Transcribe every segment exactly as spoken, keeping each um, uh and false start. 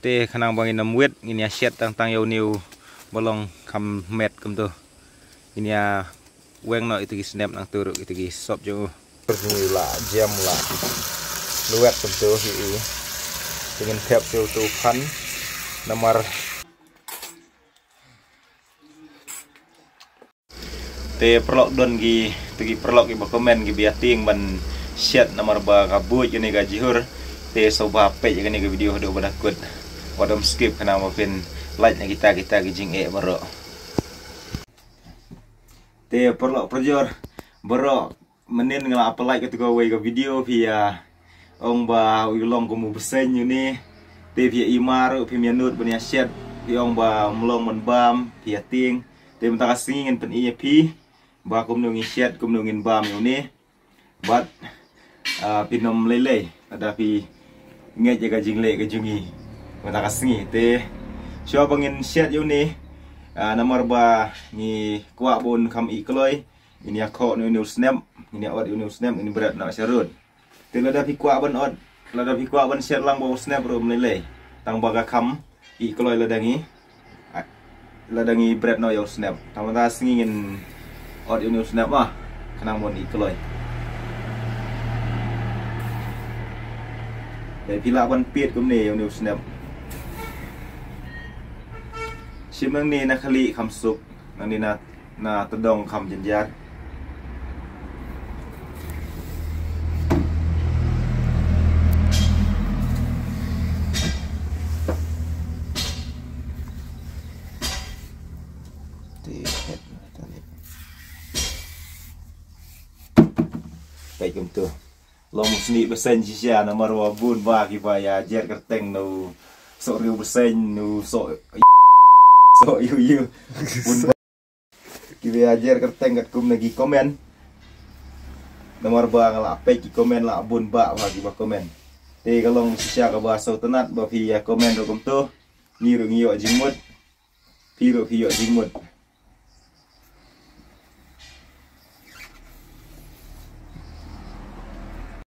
Te khnang ba ngin ym wit, ngin ïa shet tang tang ïa une u ba long kham met kumto. Ngin ïa weng noh ïa kita ki snep nangto ruh ïa kita ki sop jong u. Pyrshang la jem la luet kumto hi i. Te ngin thep shuwa uto u phan namar. Te paralok don ki, te ki paralok kiba comment kiba ïa tieng ban shet namar ba ka buit kane ka jhur. Te sngewbha peit ïa kane ka video haduh ba da kut. Wat ym skip khnang ba phin lait na kita kita ki jingeh baroh. Te paralok parajor baroh, mynnin nga la pynlait kata kawei ka video phi ïa ong ba u long kum u bseiñ une. Te phi ïa i mar ruh phim ïa nud ban ïa shet, phi ong ba ym long ban bam, phi ïa tieng. Te mynta ka sngi ngin pyni ïa phi ba kumno ngin shet, kumno ngin bam ïa une. Bad ah, phin ym lei lei lada phi ngeit ïa ka jingleh ka jong ngi mynta ka sngi. Te shuwa ba ngin shet ïa une, ah, namar ba ngi kwah ba un kham ih kloi, ngin ïa khoh ïa une u snep, ngin ïa ot ïa une u snep, ngin bret noh sharud. Te lada phi kwah ban ot, lada phi kwah ban shet lang ba u snep ruh ym lei lei, tang ba ka kham ih kloi lada ngi, ah, lada ngi bret noh ïa u snep. Tang mynta sngi ngin ot ïa une u snep ma, khnang ba un ih kloi. Te phi lah ban piet kumne ïa une u snep. Shim nangne na khlieh kham suk, nangne na na tdong kham jynjar. Peit kumto. Long snieh bseiñ shisha namar ba bun ba kiba ïa jer kyrteng na u soh riew bseiñ, na u soh, soh ïu ïu. Bun ba kiba ïa jer kyrteng katkum na ki comment. Namar ba nga la peit ki comment la bun ba ba kiba comment. Te ka long shisha kaba sngewtynnat ba phi ïa comment ruh kumto. Ngi ruh ngi ïoh jingmut. Phi ruh phi ïoh jingmut.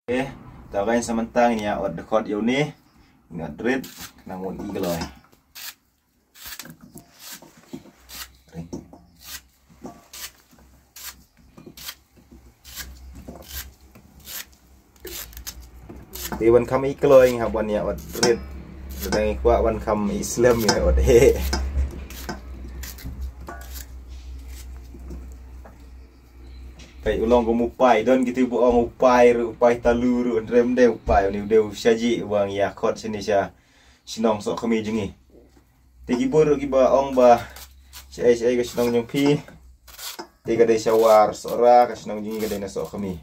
Eh, ta gain samantang ïa ot dkhot ïa une. Ngat rit khnang ba un ih kloi. Te ban kham ih kloi ngi hap ban ïa ot rit. Te dang ih kwah ban kham ih slem ïa ot heh. Peit u long kum u pai, don kito ba ong u pai ruh, u pai talu ruh, hynrei ym dei u pai, une u dei u shaji ba ngi ïa khot shane sha shnong Sohkhmi jong ngi. Te ki bun ruh kiba ong ba shaei shaei ka shnong jong phi. Te ka dei sha War Sohra, ka shnong jong ngi ka dei na Sohkhmi.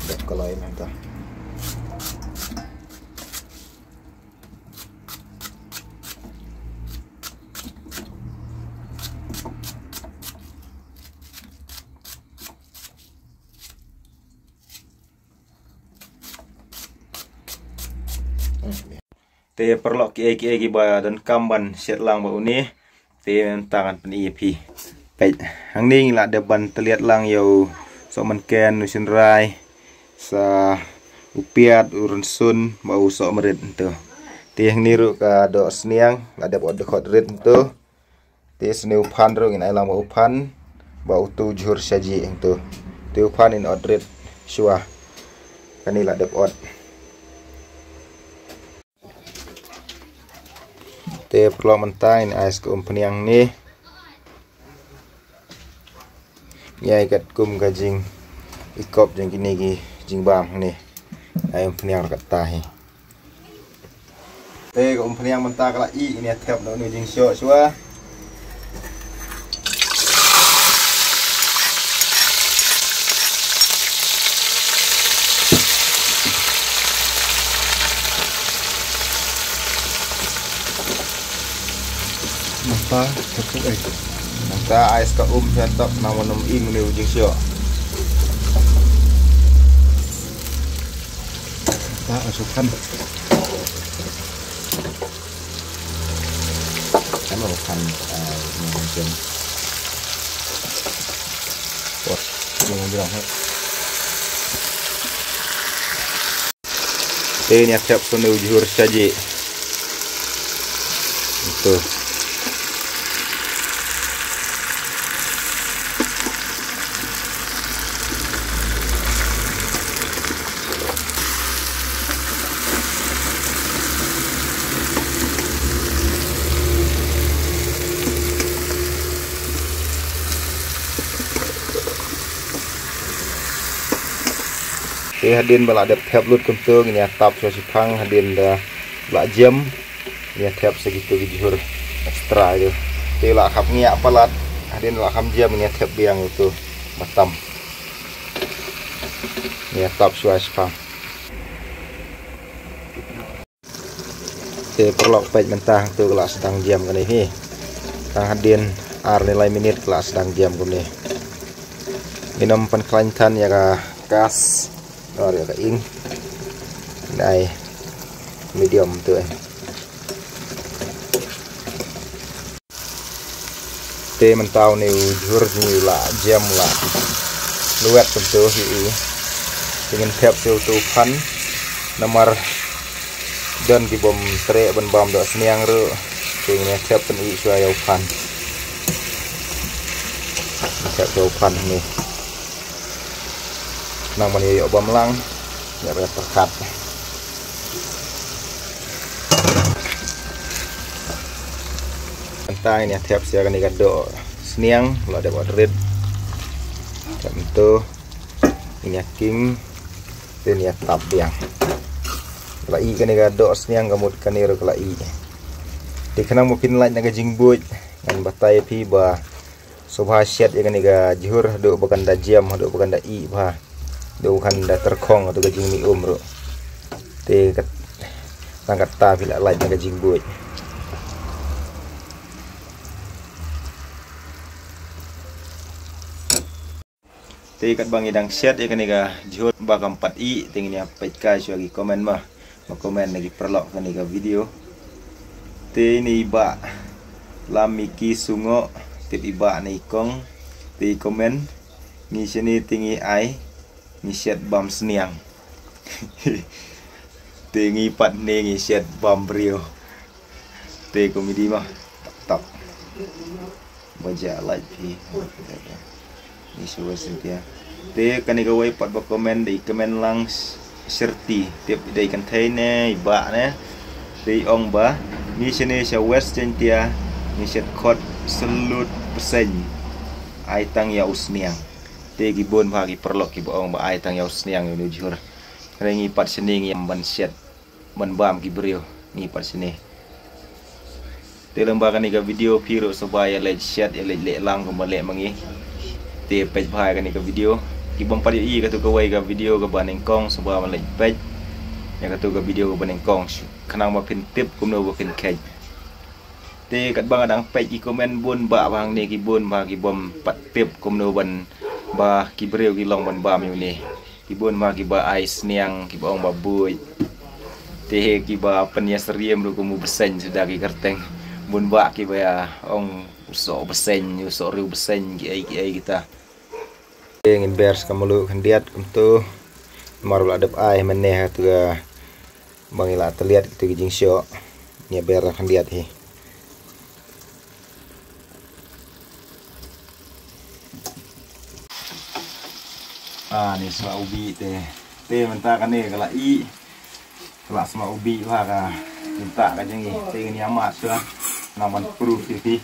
Dep ka lai mynta. Te paralok kiei kiei kiba donkam ban shet lang bad une. Te mynta ngan pyni ïa phi. Peit, hangne ngi la dep ban tylliat lang ïa u sohmynken, u shynrai, sa u piat, u rynsun bad u sohmarit hangto. Te hangne ruh ka doh sniang la dep ot dkhot rit hangto. Te sne u phan ruh ngin ai lang bad u phan bad uto u jhur shaji hangto. Te u phan ngin ot rit shuwa. Kane la dep ot. Te paralok mynta ngin ai sa ka umphniang ne. Ngi ai katkum ka jingikop jong kine ki jingbam hangne. Ai umphniang ruh katta hi. Te ka umphniang mynta ka la ih, ngin ïa thep noh une u jingshoh shuwa. Mynta thep noh ei. Mynta ai sa ka um sha tok namar ym im une u jingshoh. Mynta ai sa u phan. Kan ba kan, eh, ngam jam. Oh, ngam jam, ha. Te ngin ïa thep sa une u jhur shaji. Ito. Te hadien ba la dep thep lut kumto, ngin ïa tap shuwa shiphang hadien da la jem. Ngin ïa thep sa kito ki jhur extra ito. Te la kham ngiah palat, hadien la kham jem ngin ïa thep biang ito ba tam. Ngin ïa tap shuwa shiphang. Te paralok, peit mynta hangto ka la sdang jem kane hi. Tang hadien ar ne lai minit ka la sdang jem kumne. Ngin ym pynkhlaiñ than ïa ka gas, or ïa ka ing. Ngin ai medium to eh. Te mynta une u jhur jong ngi u la jem, u la lwet kumto hi. Te ngin thep shuwa uto u phan. Namar don ki bym treh ban bam dohsniang ruh. Te ngin thep pyni shuwa ïa u phan. Thep shuwa u phan hangne. Nang ban ïoh bam lang, ïa ba pyrkhat. Mynta ngin ïa thep sa ïa kane ka dohsniang, la dep ot rit. Thep mynta, ngin ïa king, te ngin ïa tap biang. La ih kane ka dohsniang, ka mut kane ruh ka la ih. Te khnang ba phin lait na ka jingbuit, ngan batai ïa phi ba sngewbha shet ïa kane ka jhur haduh ba kan da jem, haduh ba kan da ih bha, haduh ba kan da tyrkhong, haduh ka jingmih um ruh. Te kat, tang kata phi lah lait na ka jingbuit. Te katba ngi dang shet ïa kane ka jhur ba kam pat ih, te ngin ïa peit kai shuwa ki comment ma, ma comment na ki paralok kane ka video. Te ine i bah Lam Miki Sungo, tip i bah ne i kong, te i comment, ngi shane te ngi ai, ngi shet bam sniang. Te ngi pat ne ngi shet bam briew. Te comedy ma. Tap tap. Ba ja lait phi. Ni shu West Jaiñtia. Te kane kawei pat ba comment, dei comment lang Sherty. Tip dei kynthei ne i bah ne. Te i ong ba ngi shane sha West Jaiñtia, ngi shet khot slut bseiñ, ai tang ïa u sniang. Te ki bun bha ki paralok kiba ong ba ai tang ïa u sniang ïa une u jhur. Hynrei ngi pat shane ngi ïam ban shet ban bam ki briew, ngi pat shane. Te lyngba kane ka video phi ruh sngewbha ïa leit shet, ïa leit leh lang kumba leh ma ngi. Te peit bha ïa kane ka video. Ki bym pat ïohi ïa katu kawei ka video kaba nyngkong, sngewbha ban leit peit ïa katu ka video kaba nyngkong, khnang ba phin tip kumno ba phin kheit. Te katba nga dang peit ki comment, bun bah ba hangne ki bun bah ki bym pat tip kumno ban, ba ki briew ki long ban bam ïa une. Ki bun bah kiba ai sniang, kiba ong ba buit. Te kiba pynïasyriem ruh kum u bseiñ suda ki kyrteng. Bun bah kiba ïa ong u soh bseiñ, u soh riew bseiñ, kiei kiei kita. Te ngin ber sa ka mluh khyndiat kumto. Namar ba la dep ai mynne ha tu ka, ba ngi la tylliat kitu ki jingshoh. Ngin ber khyndiat hi. Ah, ni sma ubi te. Te mynta kane ka la ih. Ka la sma ubi bha ka. Mynta ka jong ngi. Te ngin ïa mad shuwa. Nang ban proof ïa phi.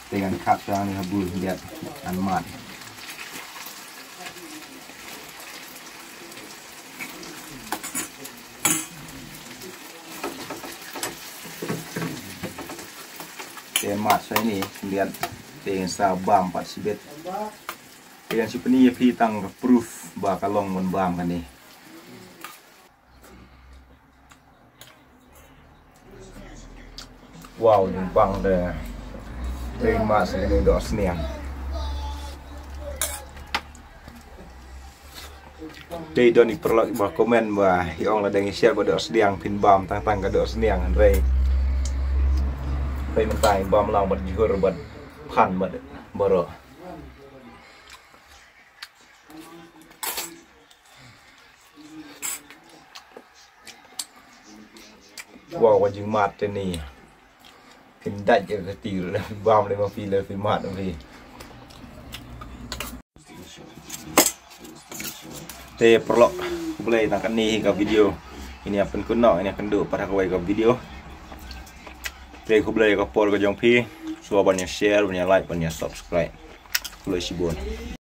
Te ngan khat shuwa ni ha bul khyndiat. Ngan mad. Te mad sa ine khyndiat, te sa bam pat shibit. Te ngan shu pyni ïa phi tang ka proof ba ka long ban bam kane. Wow, jingpang te. Te mad sa kane doh sniang. Te don i paralok ba comment ba i ong lada ngi shet ba doh sniang phin bam tang tang ka doh sniang, hynrei Pei mynta i bam lang bad jhur bad phan bad baroh. Wow, ka jingmad te ni. Phin dait ïa ka kti ruh, bam lei ma phi, lei phi mad ma phi. Te paralok, khublei, tang katne hi ka video. Ngin ïa pynkut noh, ngin ïa kynduh pat ha kawei ka video. Te khublei ka por ka jong phi. Sngewbha ban ïa share, ban ïa like, ban ïa subscribe. Khublei shibun.